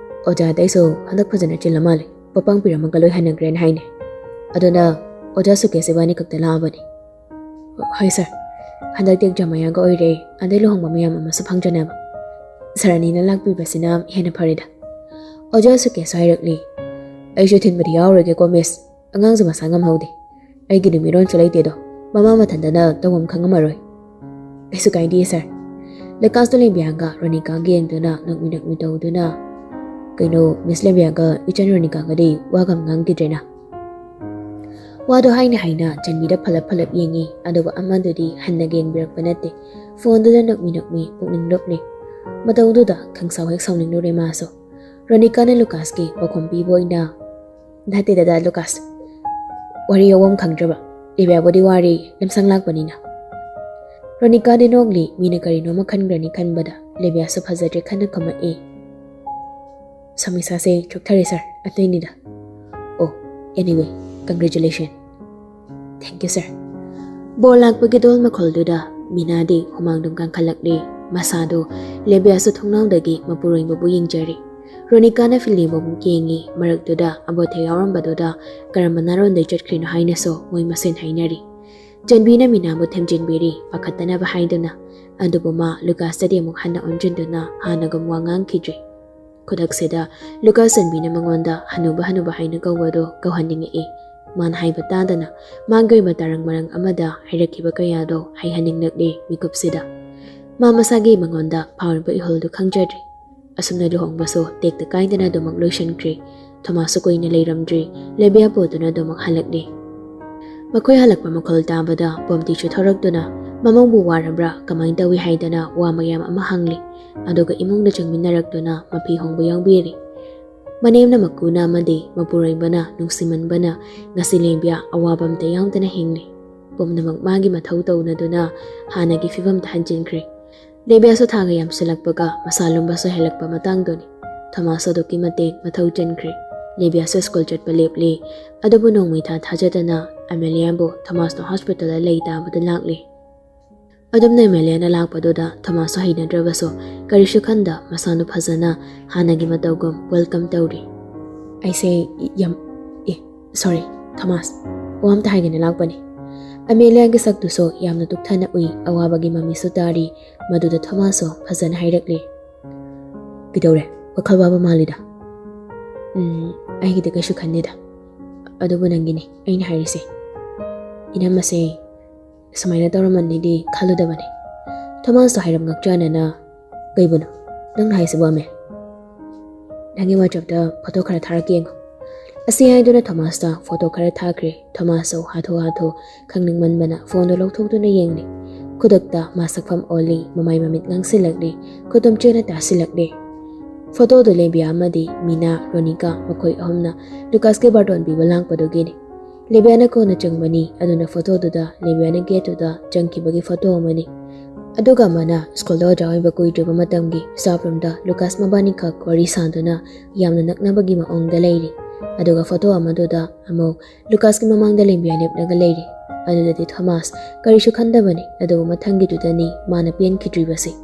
ꯑꯣꯖꯥꯗꯩꯁꯨ ꯍꯟꯗꯛ ꯐꯖꯅ ꯆꯤꯜꯂ ꯃꯥꯜꯂꯦ꯫ ꯄꯣꯄꯥꯡ ꯄꯤꯔꯝꯃꯒ ꯂꯣꯏ ꯍꯟꯅꯈ꯭ꯔꯦꯅ ꯍꯥꯏꯅꯦ꯫ ꯑꯗꯨꯅ ꯑꯣꯖꯥ ꯁꯨꯀꯦꯁ ꯏꯕꯥꯅꯤ ꯈꯛꯇ ꯂꯥꯛꯑꯕꯅꯤ꯫" "ꯍꯣꯏ ꯁꯥꯔ, ꯍꯟꯗꯛꯇꯤ ꯑꯦꯛꯖꯥꯝ ꯃꯌꯥꯒ ꯑꯣꯏꯔꯦ, ꯑꯗꯩ ꯂꯨꯍꯣꯡꯕ ꯃꯌꯥꯝ ꯑꯃꯁꯨ ꯐꯪꯖꯅꯕ꯫ ꯁꯥꯔ ꯑꯅꯤꯅ ꯂꯥꯛꯄꯤꯕꯁꯤꯅ ꯍꯦꯟꯅ ꯐꯔꯦꯗ꯫" ꯑꯣꯖꯥ ꯁꯨꯀꯦꯁ ꯍꯥꯏꯔꯛꯂꯤ꯫ "ꯑꯩꯁꯨ ꯊꯤꯟꯕꯗꯤ ꯌꯥꯎꯔꯣꯏꯒꯦꯀꯣ ꯃꯤꯁ, ꯑꯉꯥꯡꯁꯨ ꯃꯁꯥ ꯉꯝꯍꯧꯗꯦ꯫ ꯑꯩꯒꯤꯗꯤ ꯃꯤꯔꯣꯟꯁꯨ ꯂꯩꯇꯦꯗꯣ, ꯃꯃꯥ ꯃꯊꯟꯇꯅ ꯇꯧꯐꯝ ꯈꯪꯉꯝꯃꯔꯣꯏ꯫" "ꯀꯩꯁꯨ ꯀꯥꯏꯗꯦ ꯁꯥꯔ꯫" ꯂꯨꯀꯥꯁꯇꯣ ꯂꯦꯝꯕꯤꯌꯥꯒ ꯔꯣꯅꯤꯀꯥꯒ ꯌꯦꯡꯗꯨꯅ ꯅꯣꯛꯃꯤ ꯅꯣꯛꯃꯤ ꯇꯧꯗꯨꯅ, "ꯀꯩꯅꯣ, ꯃꯤꯁ ꯂꯦꯝꯕꯤꯌꯥꯒ ꯏꯆꯟ ꯔꯣꯅꯤꯀꯥꯒꯗꯤ ꯋꯥꯒ ꯑꯃ ꯉꯥꯡꯈꯤꯗ꯭ꯔꯦꯅ꯫" ꯋꯥꯗꯣ ꯍꯥꯏꯅ ꯍꯥꯏꯅ ꯆꯟꯕꯤꯗ ꯐꯂꯞ ꯐꯂꯞ ꯌꯦꯡꯉꯤ, ꯑꯗꯨꯒ ꯑꯃꯗꯨꯗꯤ ꯍꯟꯅꯒ ꯌꯦꯡꯕꯤꯔꯛꯄ ꯅꯠꯇꯦ꯫ ꯐꯣꯟꯗꯨꯗ ꯅꯣꯛꯃꯤ ꯅꯣꯛꯃꯤ ꯄꯨꯛꯅꯤꯡ ꯅꯣꯛꯂꯤ꯫ ꯃꯇꯧꯗꯨꯗ ꯈꯪꯁꯥꯎ ꯍꯦꯛ ꯁꯥꯎꯅꯤꯡꯂꯨꯔꯦ ꯃꯥꯁꯨ꯫ ꯔꯣꯅꯤꯀꯥꯅ ꯂꯨꯀꯥꯁꯀꯤ ꯄꯥꯎꯈꯨꯝ ꯄꯤꯕ ꯑꯣꯏꯅ, "ꯅꯠꯇꯦ ꯗꯗꯥ ꯂꯨꯀꯥꯁ, ꯋꯥꯔꯤ ꯌꯥꯎꯐꯝ ꯈꯪꯗ꯭ꯔꯕ꯫ ꯂꯤꯕꯤꯌꯥꯕꯨꯗꯤ ꯋꯥꯔꯤ, ꯂꯝꯁꯪ ꯂꯥꯛꯄꯅꯤꯅ꯫" ꯔꯣꯅꯤꯀꯥꯗꯤ ꯅꯣꯛꯂꯤ, ꯃꯤꯅ ꯀꯔꯤꯅꯣꯃ ꯈꯟꯈ꯭ꯔꯅꯤ ꯈꯟꯕꯗ ꯂꯤꯕꯤꯌꯥꯁꯨ ꯐꯖꯗ꯭ꯔꯦ ꯈꯟꯅ ꯈꯨꯝꯃꯛꯏ꯫ "ꯁꯃꯤꯁꯥꯁꯦ ꯆꯣꯛꯊꯔꯦ ꯁꯥꯔ, ꯑꯇꯩꯅꯤꯗ꯫" "ꯑꯣ, anyway, congratulation꯫ Thank you, sir꯫" ꯕꯣꯜ ꯂꯥꯛꯄꯒꯤ ꯗꯣꯜ ꯃꯈꯣꯜꯗꯨꯗ ꯃꯤꯅꯥꯗꯤ ꯍꯨꯃꯥꯡꯗꯨꯝ ꯀꯥꯡꯈꯠꯂꯛꯂꯤ꯫ ꯃꯁꯥꯗꯣ ꯂꯦꯕꯤꯌꯥꯁꯨ ꯊꯣꯡꯅꯥꯎꯗꯒꯤ ꯃꯄꯨꯔꯣꯏꯕꯕꯨ ꯌꯦꯡꯖꯔꯤ꯫ ꯔꯣꯅꯤꯀꯥꯅ ꯐꯤꯜ ꯌꯦꯡꯕꯃꯨꯛ ꯌꯦꯡꯉꯤ꯫ ꯃꯔꯛꯇꯨꯗ ꯑꯕꯣꯊꯦ ꯌꯥꯎꯔꯝꯕꯗꯨꯗ ꯀꯔꯝꯕ ꯅꯥꯔꯣꯟꯗꯩ ꯆꯠꯈ꯭ꯔꯤꯅꯣ ꯍꯥꯏꯅꯁꯨ ꯃꯣꯏ ꯃꯁꯦꯟ ꯍꯥꯏꯅꯔꯤ꯫ ꯆꯟꯕꯤꯅ ꯃꯤꯅꯥꯕꯨ ꯊꯦꯝꯖꯤꯟꯕꯤꯔꯤ, ꯄꯥꯈꯠꯇꯅꯕ ꯍꯥꯏꯗꯨꯅ꯫ ꯑꯗꯨꯕꯨ ꯃꯥ ꯂꯨꯀꯥꯁꯇꯗꯤ ꯑꯃꯨꯛ ꯍꯟꯅ ꯑꯣꯟꯁꯤꯟꯗꯨꯅ ꯍꯥꯟꯅꯒꯨꯝ ꯋꯥ ꯉꯥꯡꯈꯤꯗ꯭ꯔꯤ꯫ ꯈꯨꯗꯛꯁꯤꯗ ꯂꯨꯀꯥꯁ ꯆꯟꯕꯤꯅ ꯃꯉꯣꯟꯗ ꯍꯅꯨꯕ ꯍꯅꯨꯕ ꯍꯥꯏꯅ ꯀꯧꯕꯗꯣ ꯀꯧꯍꯟꯅꯤꯡꯉꯛꯏ꯫ ꯃꯥꯅ ꯍꯥꯏꯕ ꯇꯥꯗꯅ ꯃꯥꯒꯤ ꯑꯣꯏꯕ ꯇꯥꯔꯪ ꯃꯔꯪ ꯑꯃꯗ ꯍꯥꯏꯔꯛꯈꯤꯕ ꯀꯌꯥꯗꯣ ꯍꯩꯍꯟꯅꯤꯡꯂꯛꯂꯤ ꯃꯤꯀꯨꯞꯁꯤꯗ꯫ ꯃꯥ ꯃꯁꯥꯒꯤ ꯃꯉꯣꯟꯗ ꯐꯥꯎꯔꯤꯕ ꯏꯍꯨꯜꯗꯨ ꯈꯪꯖꯗ꯭ꯔꯤ꯫ ꯑꯁꯨꯝꯅ ꯂꯨꯍꯣꯡꯕꯁꯨ ꯇꯦꯛꯇ ꯀꯥꯏꯗꯅ ꯑꯗꯨꯃꯛ ꯂꯣꯏꯁꯤꯟꯈ꯭ꯔꯤ꯫ ꯊꯣꯃꯥꯁꯁꯨ ꯀꯨꯏꯅ ꯂꯩꯔꯝꯗ꯭ꯔꯤ, ꯂꯦꯕꯤꯌꯥ ꯄꯨꯗꯨꯅ ꯑꯗꯨꯃꯛ ꯍꯜꯂꯛꯂꯤ꯫ ꯃꯈꯣꯏ ꯍꯜꯂꯛꯄ ꯃꯈꯣꯜ ꯇꯥꯕꯗ ꯄꯣꯝꯇꯤꯁꯨ ꯊꯣꯔꯛꯇꯨꯅ ꯃꯃꯧꯕꯨ ꯋꯥꯔꯕ꯭ꯔꯥ, ꯀꯃꯥꯏꯅ ꯇꯧꯏ ꯍꯥꯏꯗꯅ ꯋꯥ ꯃꯌꯥꯝ ꯑꯃ ꯍꯪꯂꯤ꯫ ꯑꯗꯨꯒ ꯏꯃꯨꯡꯗ ꯆꯪꯃꯤꯟꯅꯔꯛꯇꯨꯅ ꯃꯐꯤ ꯍꯣꯡꯕ ꯌꯥꯎꯕꯤꯔꯤ꯫ ꯃꯅꯦꯝꯅ ꯃꯀꯨꯅ ꯑꯃꯗꯤ ꯃꯄꯨꯔꯣꯏꯕꯅ ꯅꯨꯡꯁꯤꯃꯟꯕꯅ ꯉꯁꯤ ꯂꯦꯕꯤꯌꯥ ꯑꯋꯥꯕ ꯑꯃꯇ ꯌꯥꯎꯗꯅ ꯍꯤꯡꯂꯤ꯫ ꯄꯨꯝꯅꯃꯛ ꯃꯥꯒꯤ ꯃꯊꯧ ꯇꯧꯅꯗꯨꯅ ꯍꯥꯟꯅꯒꯤ ꯐꯤꯕꯝꯗ ꯍꯟꯖꯤꯟꯈ꯭ꯔꯦ꯫ ꯂꯦꯕꯤꯌꯥꯁꯨ ꯊꯥꯒ ꯌꯥꯝꯁꯤꯜꯂꯛꯄꯒ ꯃꯁꯥ ꯂꯨꯝꯕꯁꯨ ꯍꯦꯜꯂꯛꯄ ꯃꯇꯥꯡꯗꯨꯅꯤ꯫ ꯊꯣꯃꯥꯁ ꯑꯗꯨꯛꯀꯤ ꯃꯇꯤꯛ ꯃꯊꯧ ꯆꯤꯟꯈ꯭ꯔꯦ꯫ ꯂꯦꯕꯤꯌꯥꯁꯨ ꯁ꯭ꯀꯨꯜ ꯆꯠꯄ ꯂꯦꯞꯂꯤ꯫ ꯑꯗꯨꯕꯨ ꯅꯣꯡꯃ ꯏꯊꯥ ꯊꯥꯖꯗꯅ ꯑꯃꯦꯂꯤꯌꯥꯕꯨ ꯊꯣꯃꯥꯁꯅ ꯍꯣꯁꯄꯤꯇꯥꯜꯗ ꯂꯩ ꯇꯥꯕꯗ ꯂꯥꯛꯂꯤ꯫ ꯑꯗꯨꯝꯅ ꯑꯃꯦꯂꯤꯌꯥꯅ ꯂꯥꯛꯄꯗꯨꯗ ꯊꯣꯃꯥꯁꯁꯨ ꯍꯩꯅꯗ꯭ꯔꯕꯁꯨ ꯀꯔꯤꯁꯨ ꯈꯟꯗ ꯃꯁꯥꯅ ꯐꯖꯅ ꯍꯥꯟꯅꯒꯤ ꯃꯇꯧꯒꯨꯝ ꯋꯦꯜꯀꯝ ꯇꯧꯔꯤ꯫ "ꯑꯩꯁꯦ ꯌꯥꯝ, ꯑꯦ, ꯁꯣꯔꯤ, ꯊꯣꯃꯥꯁ, ꯋꯥ ꯑꯝꯇ ꯍꯥꯏꯒꯦꯅ ꯂꯥꯛꯄꯅꯤ꯫" ꯑꯃꯦꯂꯤꯌꯥꯒꯤ ꯁꯛꯇꯨꯁꯨ ꯌꯥꯝꯅ ꯇꯨꯛꯊꯅ ꯎꯏ, ꯑꯋꯥꯕꯒꯤ ꯃꯃꯤꯁꯨ ꯇꯥꯔꯤ꯫ ꯃꯗꯨꯗ ꯊꯣꯃꯥꯁꯁꯨ ꯐꯖꯅ ꯍꯥꯏꯔꯛꯂꯤ꯫ "ꯀꯩꯗꯧꯔꯦ? ꯋꯥꯈꯜ ꯋꯥꯕ ꯃꯥꯜꯂꯤꯗ꯫" "ꯎꯝ, ꯑꯩꯒꯤꯗꯤ ꯀꯩꯁꯨ ꯈꯟꯗꯦꯗ꯫ ꯑꯗꯨꯕꯨ ꯅꯪꯒꯤꯅꯤ ꯑꯩꯅ ꯍꯥꯏꯔꯤꯁꯦ꯫ ꯏꯅꯝꯃꯁꯦ ꯁꯨꯃꯥꯏꯅ ꯇꯧꯔꯝꯃꯅꯤꯗꯤ ꯈꯜꯂꯨꯗꯕꯅꯤ꯫" ꯊꯣꯃꯥꯁꯇꯣ ꯍꯥꯏꯔꯞ ꯉꯛꯆꯅꯅ, "ꯀꯩꯕꯨꯅꯣ ꯅꯪꯅ ꯍꯥꯏꯁꯤꯕꯨ, ꯑꯃꯦ?" "ꯅꯪꯒꯤ WhatsAppꯇ ꯐꯣꯇꯣ ꯈꯔ ꯊꯥꯔꯛꯀꯦ ꯌꯦꯡꯉꯣ꯫" ꯑꯁꯤ ꯍꯥꯏꯗꯨꯅ ꯊꯣꯃꯥꯁꯇ ꯐꯣꯇꯣ ꯈꯔ ꯊꯥꯈ꯭ꯔꯦ꯫ ꯊꯣꯃꯥꯁꯁꯨ ꯍꯥꯊꯨ ꯍꯥꯊꯨ ꯈꯪꯅꯤꯡꯃꯟꯕꯅ ꯐꯣꯟꯗꯣ ꯂꯧꯊꯣꯛꯇꯨꯅ ꯌꯦꯡꯂꯤ꯫ ꯈꯨꯗꯛꯇ ꯃꯥ ꯁꯛꯐꯝ ꯑꯣꯜꯂꯤ, ꯃꯃꯥꯏ ꯃꯃꯤꯠ ꯉꯥꯡꯁꯤꯜꯂꯛꯂꯤ, ꯈꯨꯗꯣꯝ ꯆꯦꯅ ꯇꯥꯁꯤꯜꯂꯛꯂꯤ꯫ ꯐꯣꯇꯣꯗꯨ ꯂꯦꯕꯤꯌꯥ ꯑꯃꯗꯤ ꯃꯤꯅꯥ, ꯔꯣꯅꯤꯀꯥ ꯃꯈꯣꯏ ꯑꯍꯨꯝꯅ ꯂꯨꯀꯥꯁꯀꯤ ꯕꯥꯔꯇꯣꯟ ꯄꯤꯕ ꯂꯥꯡꯄꯗꯨꯒꯤꯅꯤ꯫ ꯂꯦꯕꯤꯌꯥꯅ ꯀꯣꯟꯅ ꯆꯪꯕꯅꯤ, ꯑꯗꯨꯅ ꯐꯣꯇꯣꯗꯨꯗ ꯂꯦꯕꯤꯌꯥꯅ ꯒꯦꯠꯇꯨꯗ ꯆꯪꯈꯤꯕꯒꯤ ꯐꯣꯇꯣ ꯑꯃꯅꯤ꯫ ꯑꯗꯨꯒ ꯑꯃꯅ ꯁ꯭ꯀꯨꯜꯗ ꯑꯣꯖꯥ ꯑꯣꯏꯕ ꯀꯨꯏꯗ꯭ꯔꯤꯕ ꯃꯇꯝꯒꯤ staff roomꯗ ꯂꯨꯀꯥꯁ ꯃꯕꯥꯅꯤꯈꯛ ꯋꯥꯔꯤ ꯁꯥꯗꯨꯅ ꯌꯥꯝꯅ ꯅꯛꯅꯕꯒꯤ ꯃꯑꯣꯡꯗ ꯂꯩꯔꯤ꯫ ꯑꯗꯨꯒ ꯐꯣꯇꯣ ꯑꯃꯗꯨꯗ ꯑꯃꯨꯛ ꯂꯨꯀꯥꯁꯀꯤ ꯃꯃꯥꯡꯗ ꯂꯦꯕꯤꯌꯥ ꯂꯦꯞꯂꯒ ꯂꯩꯔꯤ꯫ ꯑꯗꯨꯗꯗꯤ ꯊꯣꯃꯥꯁ ꯀꯔꯤꯁꯨ ꯈꯟꯗꯕꯅꯤ, ꯑꯗꯨꯕꯨ ꯃꯊꯪꯒꯤꯗꯨꯗꯅꯤ ꯃꯥꯅ ꯄꯦꯟꯈꯤꯗ꯭ꯔꯤꯕꯁꯤ꯫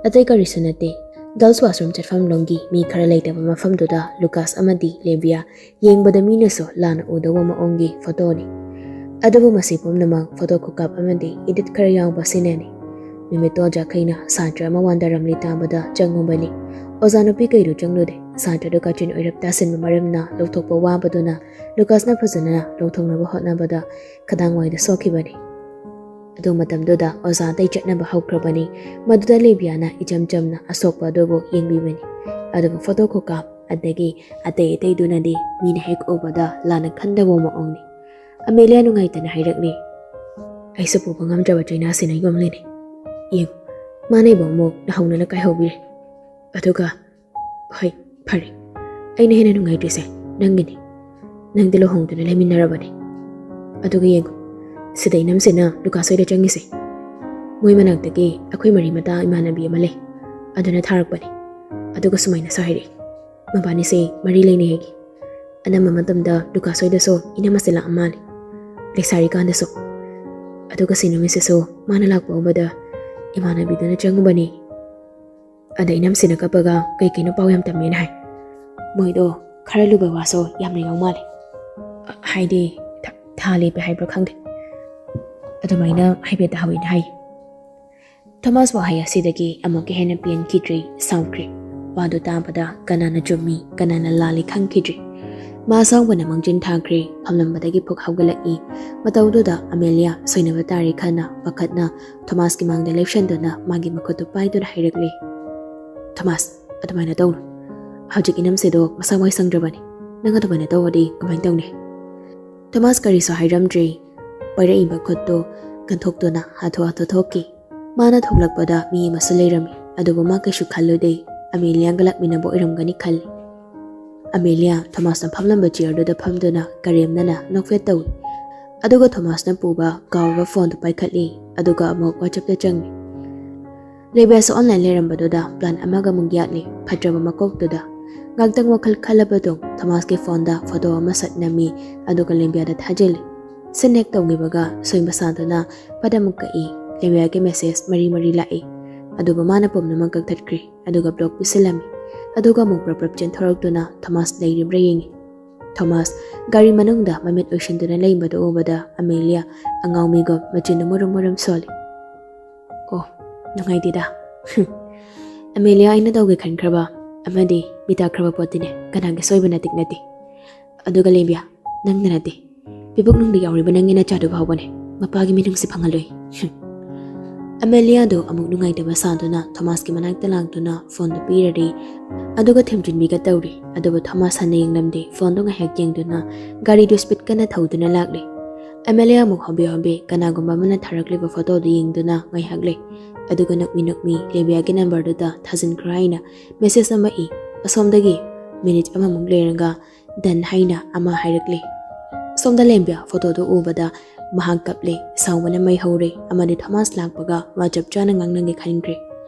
ꯑꯇꯩ ꯀꯔꯤꯁꯨ ꯅꯠꯇꯦ, girls washroom ꯆꯠꯐꯝ ꯂꯣꯝꯒꯤ ꯃꯤ ꯈꯔ ꯂꯩꯇꯕ ꯃꯐꯝꯗꯨꯗ ꯂꯨꯀꯥꯁ ꯑꯃꯗꯤ ꯂꯦꯕꯤꯌꯥ ꯌꯦꯡꯕꯗ ꯃꯤꯅꯁꯨ ꯂꯥꯟꯅ ꯎꯗꯧꯕ ꯃꯑꯣꯡꯒꯤ ꯐꯣꯇꯣꯅꯤ꯫ ꯑꯗꯨꯕꯨ ꯃꯁꯤ ꯄꯨꯝꯅꯃꯛ ꯐꯣꯇꯣ ꯈꯨꯀꯥꯞ ꯑꯃꯗꯤ edit ꯈꯔ ꯌꯥꯎꯕ ꯑꯁꯤꯅꯅꯤ꯫ ꯅꯨꯃꯤꯠꯇꯣ ꯑꯣꯖꯥꯈꯩꯅ ꯁꯥꯇ꯭ꯔ ꯑꯃ ꯋꯥꯟꯗꯔꯝꯂꯤ ꯇꯥꯕꯗ ꯆꯪꯉꯨꯕꯅꯤ꯫ ꯑꯣꯖꯥ ꯅꯨꯄꯤ ꯀꯩꯗꯨ ꯆꯪꯂꯨꯗꯦ꯫ ꯁꯥꯇ꯭ꯔꯗꯨ ꯀꯥꯆꯤꯟ ꯑꯣꯏꯔꯞ ꯇꯥꯁꯤꯟꯕ ꯃꯔꯝꯅ ꯂꯧꯊꯣꯛꯄ ꯋꯥꯕꯗꯨꯅ ꯂꯨꯀꯥꯁꯅ ꯐꯖꯅ ꯂꯧꯊꯣꯛꯅꯕ ꯍꯣꯠꯅꯕꯗ ꯈꯗꯥꯡꯋꯥꯏꯗ ꯁꯣꯛꯈꯤꯕꯅꯤ꯫ ꯑꯗꯨ ꯃꯇꯝꯗꯨꯗ ꯑꯣꯖꯥ ꯑꯇꯩ ꯆꯠꯅꯕ ꯍꯧꯈ꯭ꯔꯕꯅꯤ꯫ ꯃꯗꯨꯗ ꯂꯦꯕꯤꯌꯥꯅ ꯏꯆꯝ ꯆꯝꯅ ꯑꯁꯣꯛꯄ ꯑꯗꯨꯕꯨ ꯌꯦꯡꯕꯤꯕꯅꯤ꯫ ꯑꯗꯨꯕꯨ ꯐꯣꯇꯣ ꯈꯨꯀꯥꯞ ꯑꯗꯒꯤ ꯑꯇꯩ ꯑꯇꯩꯗꯨꯅꯗꯤ ꯃꯤꯅ ꯍꯦꯛ ꯎꯕꯗ ꯂꯥꯟꯅ ꯈꯟꯗꯕ ꯃꯑꯣꯡꯅꯤ꯫ ꯑꯃꯦꯂꯤꯌꯥ ꯅꯨꯡꯉꯥꯏꯇꯅ ꯍꯥꯏꯔꯛꯂꯤ, "ꯑꯩꯁꯨ ꯄꯨꯕ ꯉꯝꯗ꯭ꯔꯕ ꯆꯩꯅꯥꯁꯤꯅ ꯌꯣꯝꯂꯤꯅꯦ꯫ ꯌꯦꯡꯉꯨ, ꯃꯥꯅ ꯑꯩꯕꯨ ꯑꯃꯨꯛ ꯅꯍꯧꯅꯅ ꯀꯥꯏꯍꯧꯕꯤꯔꯦ꯫ ꯑꯗꯨꯒ, ꯍꯣꯏ, ꯐꯔꯦ, ꯑꯩꯅ ꯍꯦꯟꯅ ꯅꯨꯡꯉꯥꯏꯇ꯭ꯔꯤꯁꯦ ꯅꯪꯒꯤꯅꯤ꯫ ꯅꯪꯗꯤ ꯂꯨꯍꯣꯡꯗꯨꯅ ꯂꯩꯃꯤꯟꯅꯔꯕꯅꯤ꯫ ꯑꯗꯨꯒ ꯌꯦꯡꯉꯨ, ꯁꯤꯗ ꯏꯅꯝꯁꯤꯅ ꯂꯨꯀꯥꯁ ꯍꯣꯏꯗ ꯆꯪꯉꯤꯁꯦ꯫ ꯃꯣꯏ ꯃꯅꯥꯛꯇꯒꯤ ꯑꯩꯈꯣꯏ ꯃꯔꯤ ꯃꯇꯥ ꯏꯃꯥꯟꯅꯕꯤ ꯑꯃ ꯂꯩ, ꯑꯗꯨꯅ ꯊꯥꯔꯛꯄꯅꯤ꯫ ꯑꯗꯨꯒ ꯁꯨꯃꯥꯏꯅꯁꯨ ꯍꯥꯏꯔꯛꯏ, ꯃꯕꯥꯅꯤꯁꯦ ꯃꯔꯤ ꯂꯩꯅꯩ ꯍꯥꯏꯒꯤ꯫ ꯑꯅꯝꯕ ꯃꯇꯝꯗ ꯂꯨꯀꯥꯁ ꯍꯣꯏꯗꯁꯨ ꯏꯅꯝ ꯑꯁꯤ ꯂꯥꯛꯑ ꯃꯥꯜꯂꯦ, ꯂꯩꯁꯥꯔꯤꯀꯥꯟꯗꯁꯨ꯫ ꯑꯗꯨꯒ ꯁꯤ ꯅꯨꯃꯤꯠꯁꯤꯁꯨ ꯃꯥꯅ ꯂꯥꯛꯄ ꯎꯕꯗ ꯏꯃꯥꯟꯅꯕꯤꯗꯨꯅ ꯆꯪꯉꯨꯕꯅꯤ꯫ ꯑꯗ ꯏꯅꯝꯁꯤꯅ ꯀꯞꯄꯒ ꯀꯩ ꯀꯩꯅꯣ ꯄꯥꯎ ꯌꯥꯝ ꯇꯝꯃꯦꯅ ꯍꯥꯏ꯫ ꯃꯣꯏꯗꯣ ꯈꯔ ꯂꯨꯕ ꯋꯥꯁꯨ ꯌꯥꯝꯅ ꯌꯥꯎ ꯃꯥꯜꯂꯦ꯫ ꯍꯥꯏꯗꯤ, ꯊ-, ꯊꯥ ꯂꯦꯞꯄꯦ ꯍꯥꯏꯕ꯭ꯔꯥ ꯈꯪꯗꯦ, ꯑꯗꯨꯃꯥꯏꯅ ꯍꯥꯏꯐꯦꯠ ꯇꯥꯍꯧꯋꯦꯅ ꯍꯥꯏ꯫" ꯊꯣꯃꯥꯁ ꯋꯥꯍꯩ ꯑꯁꯤꯗꯒꯤ ꯑꯃꯨꯛꯀ ꯍꯦꯟꯅ ꯄꯦꯟꯈꯤꯗ꯭ꯔꯦ, ꯁꯥꯎꯈ꯭ꯔꯦ꯫ ꯋꯥꯗꯨ ꯇꯥꯕꯗ ꯀꯅꯥꯅ ꯆꯨꯝꯃꯤ, ꯀꯅꯥꯅ ꯂꯥꯜꯂꯤ ꯈꯪꯈꯤꯗ꯭ꯔꯦ꯫ ꯃꯥ ꯑꯁꯥꯎꯕꯅ ꯃꯥꯡꯖꯤꯟ ꯊꯥꯈ꯭ꯔꯦ, ꯐꯝꯂꯝꯕꯗꯒꯤ ꯐꯨꯛ ꯍꯧꯒꯠꯂꯛꯏ꯫ ꯃꯇꯧꯗꯨꯗ ꯑꯃꯦꯂꯤꯌꯥ ꯁꯣꯏꯅꯕ ꯇꯥꯔꯦ ꯈꯟꯅ ꯄꯥꯈꯠꯅ ꯊꯣꯃꯥꯁꯀꯤ ꯃꯥꯡꯗ ꯂꯦꯞꯁꯟꯗꯨꯅ ꯃꯥꯒꯤ ꯃꯈꯨꯠꯇꯨ ꯄꯥꯏꯗꯨꯅ ꯍꯥꯏꯔꯛꯂꯦ, "ꯊꯣꯃꯥꯁ, ꯑꯗꯨꯃꯥꯏꯅ ꯇꯧꯅꯨ꯫ ꯍꯧꯖꯤꯛ ꯏꯅꯝꯁꯦꯗꯣ ꯃꯁꯥ ꯃꯎ ꯁꯪꯗ꯭ꯔꯕꯅꯤ꯫ ꯅꯪ ꯑꯗꯨꯃꯥꯏꯅ ꯇꯧꯔꯗꯤ ꯀꯃꯥꯏꯅ ꯇꯧꯅꯤ?" ꯊꯣꯃꯥꯁ ꯀꯔꯤꯁꯨ ꯍꯥꯏꯔꯝꯗ꯭ꯔꯦ꯫ ꯄꯥꯏꯔꯛꯏꯕ ꯈꯨꯠꯇꯨ ꯅꯥꯟꯊꯣꯛꯇꯨꯅ ꯍꯥꯊꯨ ꯍꯥꯊꯨ ꯊꯣꯛꯈꯤ꯫ ꯃꯥꯅ ꯊꯣꯛꯂꯛꯄꯗ ꯃꯤ ꯑꯃꯁꯨ ꯂꯩꯔꯝꯃꯤ꯫ ꯑꯗꯨꯕꯨ ꯃꯥ ꯀꯩꯁꯨ ꯈꯜꯂꯨꯗꯦ꯫ ꯑꯃꯦꯂꯤꯌꯥꯒ ꯂꯥꯛꯃꯤꯟꯅꯕ ꯑꯣꯏꯔꯝꯒꯅꯤ ꯈꯜꯂꯤ꯫ ꯑꯃꯦꯂꯤꯌꯥ ꯊꯣꯃꯥꯁꯅ ꯐꯝꯂꯝꯕ ꯆꯤꯌꯔꯗꯨꯗ ꯐꯝꯗꯨꯅ ꯀꯔꯦꯝꯅꯅ ꯅꯣꯛꯐꯦꯠ ꯇꯧꯏ꯫ ꯑꯗꯨꯒ ꯊꯣꯃꯥꯁꯅ ꯄꯨꯕ ꯀꯥꯎꯔꯕ ꯐꯣꯟꯗꯨ ꯄꯥꯏꯈꯠꯂꯤ꯫ ꯑꯗꯨꯒ ꯑꯃꯨꯛ ꯋꯥꯆꯞꯇ ꯆꯪꯉꯤ꯫ ꯂꯦꯕꯤꯌꯥꯁꯨ ꯑꯣꯟꯂꯥꯏꯟ ꯂꯩꯔꯝꯕꯗꯨꯗ ꯄ꯭ꯂꯥꯟ ꯑꯃꯒ ꯑꯃꯨꯛ ꯌꯥꯠꯂꯤ꯫ ꯐꯠꯇ꯭ꯔꯕ ꯃꯀꯣꯛꯇꯨꯗ ꯉꯥꯛꯇꯪ ꯋꯥꯈꯜ ꯈꯜꯂꯕ ꯇꯨꯡ ꯊꯣꯃꯥꯁꯀꯤ ꯐꯣꯟꯗ ꯐꯣꯇꯣ ꯑꯃ ꯁꯠ ꯅꯝꯃꯤ꯫ ꯑꯗꯨꯒ ꯂꯦꯕꯤꯌꯥꯗ ꯊꯥꯖꯤꯜꯂꯤ꯫ ꯁꯤꯟ ꯍꯦꯛ ꯇꯧꯈꯤꯕꯒ ꯁꯣꯏꯕ ꯁꯥꯗꯨꯅ ꯄꯗ ꯑꯃꯨꯛ ꯀꯛꯏ꯫ ꯂꯦꯕꯤꯌꯥꯒꯤ ꯃꯦꯁꯦꯖ ꯃꯔꯤ ꯃꯔꯤ ꯂꯥꯛꯏ꯫ ꯑꯗꯨꯕꯨ ꯃꯥꯅ ꯄꯨꯝꯅꯃꯛ ꯀꯛꯊꯠꯈ꯭ꯔꯤ꯫ ꯑꯗꯨꯒ ꯕ꯭ꯂꯣꯛ ꯄꯤꯁꯤꯜꯂꯝꯃꯤ꯫ ꯑꯗꯨꯒ ꯑꯃꯨꯛ ꯄ꯭ꯔꯞ ꯄ꯭ꯔꯞ ꯆꯦꯟꯊꯣꯔꯛꯇꯨꯅ ꯊꯣꯃꯥꯁ ꯂꯩꯔꯤꯕ꯭ꯔꯥ ꯌꯦꯡꯉꯤ꯫ ꯊꯣꯃꯥꯁ ꯒꯥꯔꯤ ꯃꯅꯨꯡꯗ ꯃꯃꯤꯠ ꯎꯏꯁꯤꯟꯗꯨꯅ ꯂꯩꯕꯗꯨ ꯎꯕꯗ ꯑꯃꯦꯂꯤꯌꯥ ꯑꯉꯥꯎꯃꯤꯒꯨꯝ ꯃꯆꯤꯟꯗꯨ ꯃꯨꯔꯨꯝ ꯃꯨꯔꯨꯝ ꯁꯣꯜꯂꯤ꯫ "ꯑꯣ, ꯅꯨꯡꯉꯥꯏꯇꯦꯗ꯫ ꯑꯃꯦꯂꯤꯌꯥ, ꯑꯩꯅ ꯇꯧꯒꯦ ꯈꯟꯈ꯭ꯔꯕ ꯑꯃꯗꯤ ꯃꯤꯇꯥꯈ꯭ꯔꯕ ꯄꯣꯠꯇꯤꯅꯦ꯫ ꯀꯅꯥꯒꯤ ꯁꯣꯏꯕ ꯅꯇꯤꯛ ꯅꯠꯇꯦ꯫ ꯑꯗꯨꯒ ꯂꯦꯕꯤꯌꯥ, ꯅꯪꯅ ꯅꯠꯇꯦ, ꯄꯤꯕꯨꯛꯅꯨꯡꯗ ꯌꯥꯎꯔꯤꯕ ꯅꯪꯒꯤ ꯅꯆꯥꯗꯨ ꯐꯥꯎꯕꯅꯦ ꯃꯄꯥꯒꯤ ꯃꯤꯅꯨꯡꯁꯤ ꯐꯪꯍꯜꯂꯣꯏ꯫" ꯑꯃꯦꯂꯤꯌꯥꯗꯨ ꯑꯃꯨꯛ ꯅꯨꯡꯉꯥꯏꯇꯕ ꯁꯥꯗꯨꯅ ꯊꯣꯃꯥꯁꯀꯤ ꯃꯅꯥꯛꯇ ꯂꯥꯛꯇꯨꯅ ꯐꯣꯟꯗꯨ ꯄꯤꯔꯔꯤ꯫ ꯑꯗꯨꯒ ꯊꯦꯝꯖꯤꯟꯕꯤꯒ ꯇꯧꯔꯤ꯫ ꯑꯗꯨꯕꯨ ꯊꯣꯃꯥꯁ ꯍꯟꯅ ꯌꯦꯡꯂꯝꯗꯦ꯫ ꯐꯣꯟꯗꯨ ꯉꯥꯏꯍꯥꯛ ꯌꯦꯡꯗꯨꯅ ꯒꯥꯔꯤꯗꯨ ꯁ꯭ꯄꯤꯗ ꯀꯟꯅ ꯊꯧꯗꯨꯅ ꯂꯥꯛꯂꯤ꯫ ꯑꯃꯦꯂꯤꯌꯥ ꯑꯃꯨꯛ ꯍꯣꯕꯦ ꯍꯣꯕꯦ ꯀꯅꯥꯒꯨꯝꯕ ꯑꯃꯅ ꯊꯥꯔꯛꯂꯤꯕ ꯐꯣꯇꯣꯗꯨ ꯌꯦꯡꯗꯨꯅ ꯉꯥꯏꯍꯥꯛ ꯂꯩ꯫ ꯑꯗꯨꯒ ꯅꯣꯛꯃꯤ ꯅꯣꯛꯃꯤ ꯂꯦꯕꯤꯌꯥꯒꯤ ꯅꯝꯕꯔꯗꯨꯗ ꯊꯥꯖꯤꯟꯈ꯭ꯔꯣ ꯍꯥꯏꯅ ꯃꯦꯁꯦꯖ ꯑꯃ ꯏ꯫ ꯑꯁꯣꯝꯗꯒꯤ ꯃꯤꯅꯤꯠ ꯑꯃꯃꯨꯛ ꯂꯩꯔꯒ "ꯗꯟ" ꯍꯥꯏꯅ ꯑꯃ ꯍꯥꯏꯔꯛꯂꯤ꯫ ꯁꯣꯝꯗ ꯂꯦꯝꯕꯤꯌꯥ ꯐꯣꯇꯣꯗꯨ ꯎꯕꯗ ꯃꯍꯥꯛ ꯀꯞꯂꯦ꯫ ꯁꯥꯎꯕꯅ ꯃꯩ ꯍꯧꯔꯦ꯫ ꯑꯃꯗꯤ ꯊꯣꯃꯥꯁ ꯂꯥꯛꯄꯒ ꯋꯥ ꯆꯞ ꯆꯥꯅ ꯉꯥꯡꯅꯒꯦ ꯈꯟꯈ꯭ꯔꯦ꯫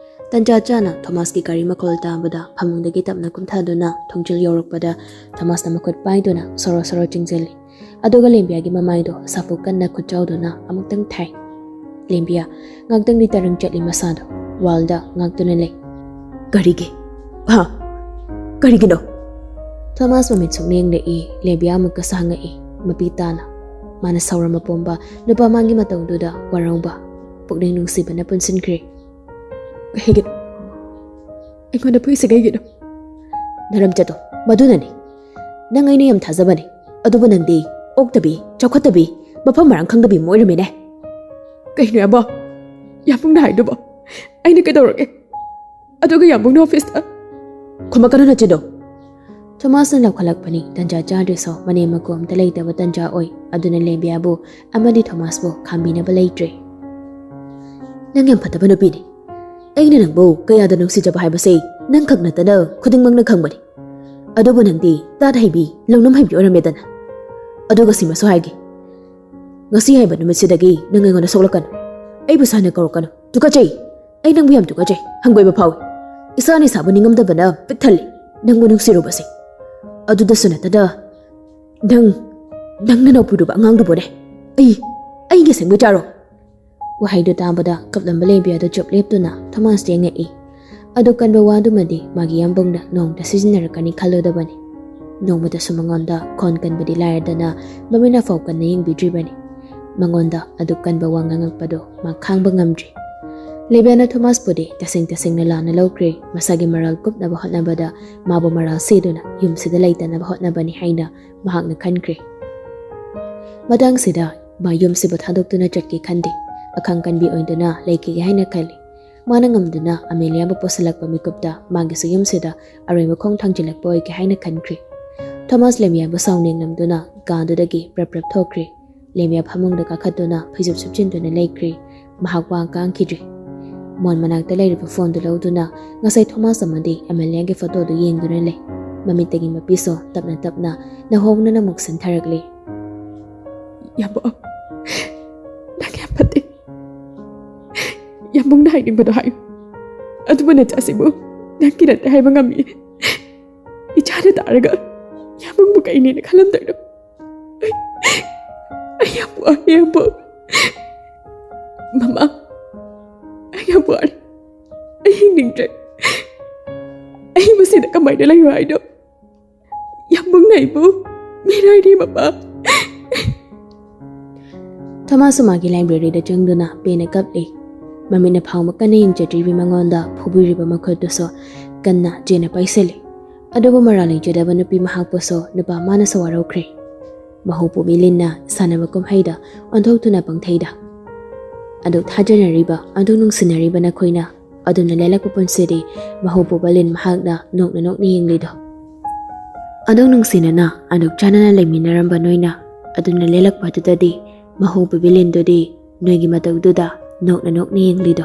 ꯇꯟꯖꯥ ꯆꯥꯅ ꯊꯣꯃꯥꯁꯀꯤ ꯒꯥꯔꯤ ꯃꯈꯣꯜ ꯇꯥꯕꯗ ꯐꯃꯨꯡꯗꯒꯤ ꯇꯞꯅ ꯀꯨꯝꯊꯗꯨꯅ ꯊꯣꯡꯖꯤꯜ ꯌꯧꯔꯛꯄꯗ ꯊꯣꯃꯥꯁꯅ ꯃꯈꯨꯠ ꯄꯥꯏꯗꯨꯅ ꯁꯣꯔꯣ ꯁꯣꯔꯣ ꯆꯤꯡꯁꯤꯜꯂꯤ꯫ ꯑꯗꯨꯒ ꯂꯦꯝꯕꯤꯌꯥꯒꯤ ꯃꯃꯥꯏꯗꯣ ꯁꯥꯐꯨ ꯀꯟꯅ ꯈꯨꯠꯆꯥꯎꯗꯨꯅ ꯑꯃꯨꯛꯇꯪ ꯊꯥꯏ꯫ ꯂꯦꯝꯕꯤꯌꯥ ꯉꯥꯛꯇꯪꯗꯤ ꯇꯔꯪ ꯆꯠꯂꯤ ꯃꯁꯥꯗꯣ꯫ ꯋꯥꯜꯗ ꯉꯥꯛꯇꯨꯅ ꯂꯩ꯫ "ꯀꯔꯤꯒꯤ? ꯍꯥ? ꯀꯔꯤꯒꯤꯅꯣ?" ꯊꯣꯃꯥꯁ ꯃꯃꯤꯠ ꯁꯨꯛꯅ ꯌꯦꯡꯂꯛꯏ꯫ ꯂꯦꯝꯕꯤꯌꯥ ꯑꯃꯨꯛꯀꯁꯨ ꯍꯪꯉꯛꯏ, ꯃꯄꯤ ꯇꯥꯅ꯫ ꯃꯥꯅ ꯁꯥꯎꯔꯝꯕ ꯄꯣꯝꯕ ꯅꯨꯄꯥ ꯃꯥꯡꯒꯤ ꯃꯇꯧꯗꯨꯗ ꯋꯥꯔꯧꯕ, ꯄꯨꯛꯅꯤꯡ ꯅꯨꯡꯁꯤꯕꯅ ꯄꯨꯟꯁꯤꯟꯈ꯭ꯔꯦ꯫ "ꯀꯩꯒꯤꯅꯣ? ꯑꯩꯉꯣꯟꯗ ꯐꯨꯏꯁꯦ ꯀꯩꯒꯤꯅꯣ?" "ꯅꯔꯝꯆꯠꯇꯣ, ꯃꯗꯨꯅꯅꯤ꯫ ꯅꯪ ꯑꯩꯅ ꯌꯥꯝ ꯊꯥꯖꯕꯅꯦ꯫ ꯑꯗꯨꯕꯨ ꯅꯪꯗꯤ ꯑꯣꯛꯇꯕꯤ, ꯆꯥꯎꯈꯠꯇꯕꯤ, ꯃꯐꯝ ꯃꯔꯥꯡ ꯈꯪꯗꯕꯤ ꯑꯃ ꯑꯣꯏꯔꯝꯃꯤꯅꯦ꯫" "ꯀꯩꯅꯣ ꯌꯥꯝꯕ? ꯌꯥꯝꯕꯨꯡꯅ ꯍꯥꯏꯗꯨꯕꯣ ꯑꯩꯅ ꯀꯩꯗꯧꯔꯒꯦ? ꯑꯗꯨꯒ ꯌꯥꯝꯕꯨꯡꯅ ꯑꯣꯐꯤꯁꯇ" "ꯈꯨꯝꯃꯛꯀꯅꯨ ꯅꯆꯤꯟꯗꯣ꯫" ꯊꯣꯃꯥꯁꯅ ꯂꯧꯈꯠꯂꯛꯄꯅꯤ꯫ ꯇꯟꯖꯥ ꯆꯥꯗ꯭ꯔꯁꯨ ꯃꯅꯦꯝ ꯃꯀꯨ ꯑꯝꯇ ꯂꯩꯇꯕ ꯇꯟꯖꯥ ꯑꯣꯏ꯫ ꯑꯗꯨꯅ ꯂꯦꯝꯕꯤꯌꯥꯕꯨ ꯑꯃꯗꯤ ꯊꯣꯃꯥꯁꯄꯨ ꯈꯥꯝꯕꯤꯅꯕ ꯂꯩꯇ꯭ꯔꯦ꯫ "ꯅꯪ ꯌꯥꯝ ꯐꯠꯇꯕ ꯅꯨꯄꯤꯅꯤ꯫ ꯑꯩꯅ ꯅꯪꯕꯨ ꯀꯌꯥꯗ ꯅꯨꯡꯁꯤꯖꯕ ꯍꯥꯏꯕꯁꯦ ꯅꯪ ꯈꯛ ꯅꯠꯇꯅ ꯈꯨꯗꯤꯡꯃꯛꯅ ꯈꯪꯕꯅꯤ꯫ ꯑꯗꯨꯕꯨ ꯅꯪꯗꯤ ꯇꯥꯠ ꯍꯩꯕꯤ, ꯂꯧꯅꯝ ꯍꯩꯕꯤ ꯑꯣꯏꯔꯝꯃꯦꯗꯅ꯫ ꯑꯗꯨꯒ ꯁꯤꯃꯁꯨ ꯍꯥꯏꯒꯦ, ꯉꯁꯤ ꯍꯥꯏꯕ ꯅꯨꯃꯤꯠꯁꯤꯗꯒꯤ ꯅꯪ ꯑꯩꯉꯣꯟꯗ ꯁꯣꯛꯂꯛꯀꯅꯨ, ꯑꯩꯕꯨ ꯁꯥꯟꯅ ꯀꯧꯔꯛꯀꯅꯨ꯫ ꯇꯨꯀꯠꯆꯩ! ꯑꯩ ꯅꯪꯕꯨ ꯌꯥꯝ ꯇꯨꯀꯠꯆꯩ, ꯍꯪꯒꯣꯏꯕ ꯐꯥꯎꯏ꯫ ꯏꯁꯥꯅ ꯏꯁꯥꯕꯨ ꯅꯤꯡꯉꯝꯗꯕꯅ ꯄꯤꯛ ꯊꯜꯂꯤ, ꯅꯪꯕꯨ ꯅꯨꯡꯁꯤꯔꯨꯕꯁꯦ꯫ ꯑꯗꯨꯗꯁꯨ ꯅꯠꯇꯅ ꯅꯪ, ꯅꯪ ꯅꯅꯥꯎ ꯄꯨꯔꯨꯕ ꯑꯉꯥꯡꯗꯨꯕꯨꯅꯦ꯫ ꯑꯩ, ꯑꯩꯒꯤ ꯁꯦꯡꯕ ꯆꯥꯔꯣ!" ꯋꯥꯍꯩꯗꯨ ꯇꯥꯕꯗ ꯀꯞꯂꯝꯕ ꯂꯦꯝꯕꯤꯌꯥꯗꯨ ꯆꯨꯞ ꯂꯦꯞꯇꯨꯅ ꯊꯣꯃꯥꯁꯇ ꯌꯦꯡꯉꯛꯏ꯫ ꯑꯗꯨ ꯀꯟꯕ ꯋꯥꯗꯨꯃꯗꯤ ꯃꯥꯒꯤ ꯌꯥꯝꯕꯨꯡꯅ ꯅꯣꯡꯃꯇ ꯁꯤꯖꯤꯟꯅꯔꯛꯀꯅꯤ ꯈꯜꯂꯨꯗꯕꯅꯤ꯫ ꯅꯣꯡꯃꯇꯁꯨ ꯃꯉꯣꯟꯗ ꯈꯣꯟ ꯀꯟꯕꯗꯤ ꯂꯥꯏꯔꯗꯅ ꯃꯃꯤꯠꯅ ꯐꯥꯎ ꯀꯟꯅ ꯌꯦꯡꯕꯤꯗ꯭ꯔꯤꯕꯅꯤ꯫ ꯃꯉꯣꯟꯗ ꯑꯗꯨ ꯀꯟꯕ ꯋꯥ ꯉꯥꯡꯉꯛꯄꯗꯣ ꯃꯥ ꯈꯥꯡꯕ ꯉꯝꯗ꯭ꯔꯤ꯫ ꯂꯦꯝꯕꯤꯌꯥꯅ ꯊꯣꯃꯥꯁꯄꯨꯗꯤ ꯇꯁꯦꯡ ꯇꯁꯦꯡꯅ ꯂꯥꯟꯅ ꯂꯧꯈ꯭ꯔꯦ꯫ ꯃꯁꯥꯒꯤ ꯃꯔꯥꯜ ꯀꯨꯞꯅꯕ ꯍꯣꯠꯅꯕꯗ ꯃꯥꯕꯨ ꯃꯔꯥꯜ ꯁꯤꯗꯨꯅ ꯌꯨꯝꯁꯤꯗ ꯂꯩꯇꯅꯕ ꯍꯣꯠꯅꯕꯅꯤ ꯍꯥꯏꯅ ꯃꯍꯥꯛꯅ ꯈꯟꯈ꯭ꯔꯦ꯫ ꯃꯇꯥꯡꯁꯤꯗ ꯃꯥ ꯌꯨꯝꯁꯤꯕꯨ ꯊꯥꯗꯣꯛꯇꯨꯅ ꯆꯠꯀꯦ ꯈꯟꯗꯦ꯫ ꯑꯈꯥꯡ ꯀꯟꯕꯤ ꯑꯣꯏꯗꯨꯅ ꯂꯩꯈꯤꯒꯦ ꯍꯥꯏꯅ ꯈꯜꯂꯤ꯫ ꯃꯥꯅ ꯉꯝꯗꯨꯅ ꯑꯃꯦꯂꯤꯌꯥꯕꯨ ꯄꯨꯁꯤꯜꯂꯛꯄ ꯃꯤꯀꯨꯞꯇ ꯃꯥꯒꯤꯁꯨ ꯌꯨꯝꯁꯤꯗ ꯑꯔꯣꯏꯕ ꯈꯣꯡ ꯊꯥꯡꯖꯤꯜꯂꯛꯄ ꯑꯣꯏꯒꯦ ꯍꯥꯏꯅ ꯈꯟꯈ꯭ꯔꯦ꯫ ꯊꯣꯃꯥꯁ ꯂꯦꯝꯕꯤꯌꯥꯕꯨ ꯁꯥꯎꯅꯤꯡꯂꯝꯗꯨꯅ ꯀꯥꯗꯨꯗꯒꯤ ꯄ꯭ꯔꯞ ꯄ꯭ꯔꯞ ꯊꯣꯛꯈ꯭ꯔꯦ꯫ ꯂꯦꯝꯕꯤꯌꯥ ꯐꯃꯨꯡꯗ ꯀꯥꯈꯠꯇꯨꯅ ꯐꯩꯖꯨꯞ ꯁꯨꯞꯆꯤꯟꯗꯨꯅ ꯂꯩꯈ꯭ꯔꯦ꯫ ꯃꯍꯥꯛ ꯋꯥ ꯉꯥꯡꯈꯤꯗ꯭ꯔꯦ꯫ ꯃꯣꯟ ꯃꯅꯥꯛꯇ ꯂꯩꯔꯤꯕ ꯐꯣꯟꯗꯨ ꯂꯧꯗꯨꯅ ꯉꯁꯥꯏ ꯊꯣꯃꯥꯁ ꯑꯃꯗꯤ ꯑꯃꯦꯂꯤꯌꯥꯒꯤ ꯐꯣꯇꯣꯗꯨ ꯌꯦꯡꯗꯨꯅ ꯂꯩ꯫ ꯃꯃꯤꯠꯇꯒꯤ ꯃꯄꯤꯁꯨ ꯇꯞꯅ ꯇꯞꯅ ꯅꯧꯍꯧꯅꯅ ꯑꯃꯨꯛ ꯁꯤꯟꯊꯔꯛꯂꯤ꯫ "ꯌꯥꯝꯕꯨꯡ, ꯅꯪ ꯌꯥꯝ ꯐꯠꯇꯦ꯫ ꯌꯥꯝꯕꯨꯡꯅ ꯍꯥꯏꯅꯤꯡꯕꯗꯣ ꯍꯥꯏꯌꯨ꯫ ꯑꯗꯨꯕꯨ ꯅꯆꯥꯁꯤꯕꯨ ꯅꯪꯒꯤ ꯅꯠꯇꯦ ꯍꯥꯏꯕ ꯉꯝꯃꯤ꯫ ꯏꯆꯥꯅ ꯇꯥꯔꯒ ꯌꯥꯝꯕꯨꯡꯕꯨ ꯀꯩꯅꯦꯅ ꯈꯜꯂꯝꯗꯣꯏꯅꯣ? ꯑꯩ, ꯑꯩ ꯌꯥꯝ ꯋꯥꯔꯦ, ꯌꯥꯝꯕꯨꯡ꯫ ꯃꯃꯥ, ꯑꯩ ꯌꯥꯝ ꯋꯥꯔꯦ꯫ ꯑꯩ ꯍꯤꯡꯅꯤꯡꯗ꯭ꯔꯦ꯫ ꯑꯩ ꯃꯁꯤꯗ ꯀꯃꯥꯏꯅ ꯂꯩꯌꯨ ꯍꯥꯏꯅꯣ? ꯌꯥꯝꯕꯨꯡꯅ ꯑꯩꯕꯨ ꯃꯤꯔꯥꯏꯔꯤ, ꯃꯃꯥ꯫" ꯊꯣꯃꯥꯁꯁꯨ ꯃꯥꯒꯤ ꯂꯥꯏꯕ꯭ꯔꯦꯔꯤꯗ ꯆꯪꯗꯨꯅ ꯄꯦꯟꯅ ꯀꯞꯂꯤ꯫ ꯃꯃꯤꯠꯅ ꯐꯥꯎꯕ ꯀꯟꯅ ꯌꯦꯡꯖꯗ꯭ꯔꯤꯕꯤ ꯃꯉꯣꯟꯗ ꯐꯨꯕꯤꯔꯤꯕ ꯃꯈꯨꯠꯇꯨꯁꯨ ꯀꯟꯅ ꯆꯦꯅ ꯄꯥꯏꯁꯤꯜꯂꯤ꯫ ꯑꯗꯨꯕꯨ ꯃꯔꯥꯜ ꯂꯩꯖꯗꯕ ꯅꯨꯄꯤ ꯃꯍꯥꯛꯄꯨꯁꯨ ꯅꯨꯄꯥ ꯃꯥꯅꯁꯨ ꯋꯥꯔꯧꯈ꯭ꯔꯦ꯫ ꯃꯍꯨ ꯄꯨꯕꯤ ꯂꯤꯟꯅ ꯁꯥꯟꯅꯕ ꯀꯨꯝꯍꯩꯗ ꯑꯣꯟꯊꯣꯛꯇꯨꯅ ꯄꯪꯊꯩꯗ꯫ ꯑꯗꯨꯛ ꯊꯥꯖꯅꯔꯤꯕ, ꯑꯗꯨꯛ ꯅꯨꯡꯁꯤꯅꯔꯤꯕ ꯅꯈꯣꯏꯅ ꯑꯗꯨꯝꯅ ꯂꯦꯜꯂꯛꯄ ꯄꯨꯟꯁꯤꯗꯤ ꯃꯍꯨ ꯄꯨꯕ ꯂꯤꯟ ꯃꯍꯥꯛꯅ ꯅꯣꯛꯅ ꯅꯣꯛꯅ ꯌꯦꯡꯂꯤꯗꯣ꯫ ꯑꯗꯨꯛ ꯅꯨꯡꯁꯤꯅꯅ, ꯑꯗꯨꯛ ꯆꯥꯟꯅꯅ ꯂꯩꯃꯤꯟꯅꯔꯝꯕ ꯅꯣꯏꯅ ꯑꯗꯨꯅ ꯂꯦꯜꯂꯛꯄꯗꯨꯗꯗꯤ ꯃꯍꯨꯕ ꯕꯤꯂꯤꯟꯗꯨꯗꯤ ꯅꯣꯏꯒꯤ ꯃꯇꯧꯗꯨꯗ ꯅꯣꯛꯅ ꯅꯣꯛꯅ ꯌꯦꯡꯂꯤꯗꯣ꯫